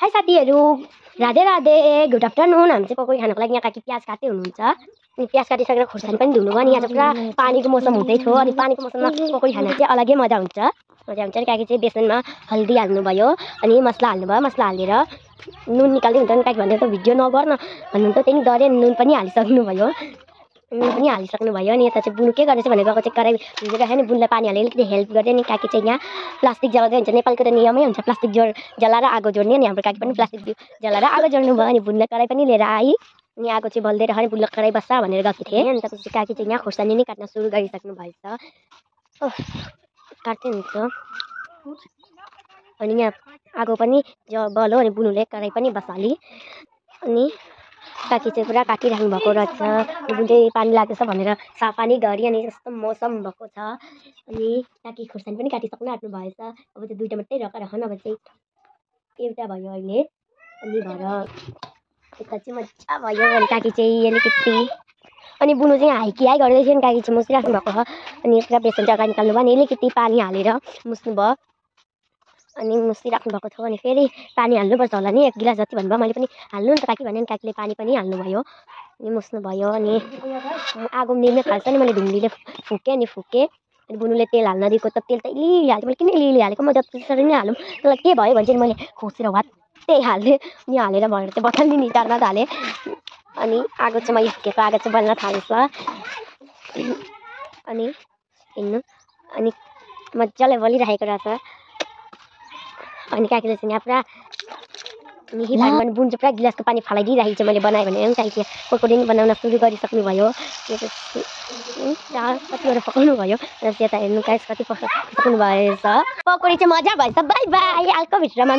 High साथीहरू, Radhe Radhe, good afternoon. हामी चाहिँ पकौडी खानको लागि यहाँ काकी प्याज काट्दै हुनुहुन्छ। अनि प्याज काटिसकेर खुर्सानी पनि धुनु भयो। अनि यहाँ चाहिँ पुरा पानीको मौसम हुँदै थियो। अनि पानीको मौसममा पकौडी खान चाहिँ अलगै मजा हुन्छ। अनि काकी चाहिँ बेसनमा हल्दी हाल्नुभयो अनि मसला हाल्नुभयो। मसला हालेर नुन निकाल्दै हुन्छ। अनि काकी भन्दै त भिडियो नगर्न भन्नुहुन्छ, त्यही डरे नुन पनि हालिसक्नुभयो। अनि यता चाहिँ बुनु के गरेछ भनेर गएको चाहिँ कराई भिजेर नि बुनुलाई पानी हालेर अलिकति हेल्प गर्दै। अनि काकी चाहिँ यहाँ प्लास्टिक जलाउँदै हुन्छ। नेपालको त नियमै हुन्छ प्लास्टिक जलाएर आगो जोड्ने। अनि हाम्रो काकी पनि प्लास्टिक जलाएर आगो जोड्नु भयो। अनि बुनुलाई कराई पनि लिएर आई। अनि आगो चाहिँ बल्दै रह्यो। बुनुलाई कराई बस्छ भनेर गएको थिएँ। अनि त्यसपछि काकी चाहिँ यहाँ खुर्सानी नै काट्न सुरु गरिसक्नु भएछ। काट्दै हुन्छ। अनि यहाँ आगो पनि बल्यो। अनि बुनुले कराई पनि बसाली। अनि काकी चाहिँ पुरा काटिराख्नु भएको रहेछ। जुन चाहिँ पानी लाग्दैछ भनेर साफ पानी गरी। अनि यस्तो मौसम भएको छ। अनि काकी खुर्सानी पनि काटिसक्नु आँट्नु भएछ। अब चाहिँ दुईवटा मात्रै रहन। अब चाहिँ एउटा भयो अहिले। अनि भएर यता चाहिँ मजा भयो। अनि काकी चाहिँ अलिकति अनि बुनु चाहिँ हाइकी हाइ गर्दै थियो। अनि काकी चाहिँ मुसिराख्नु भएको छ। अनि पुरा बेसन जग्गा निकाल्नु भयो। अनि अलिकति पानी हालेर मुस्नु भयो। अनि मुसिराख्नु भएको थियो। अनि फेरि पानी हाल्नुपर्छ होला नि, 1 गिलास जति भन्नुभयो। मैले पनि हाल्नु नि त काकी भने। अनि काकीले पानी पनि हाल्नुभयो। अनि मुस्नु भयो। अनि आगो निल्ने थाल्छ नि, मैले ढुङ्ग्रीले फुकेँ। अनि अनि बुनुले तेल हाल्न दिएको त तेल त अलिअलि हालेको। मैले किन अलिअलि हालेको, म जति नै हालौँ त्यसलाई के भयो भने चाहिँ मैले खोसेर वात्तै हालेँ। अनि हालेर भनेर चाहिँ बत्तल नि निचार्न थालेँ। अनि आगो चाहिँ मैले फुकेको आगो चाहिँ बल्न थाल्छ। अनि हिँड्नु अनि मजाले बलिरहेको रहेछ। अनि काकीले चाहिँ यहाँ पुरा मिही पानी पनि बुनु चाहिँ पुरा गिलासको पानी फालाइदिइराखेको छ। मैले बनाएँ भने काकी पकौडी पनि बनाउन सुरु गरिसक्नु भयो। कतिवटा पकाउनु भयो। यता हेर्नु गाइस कति पकाउनु भएछ। पकौडी चाहिँ मजा भएछ। By by. अर्को भिडियोमा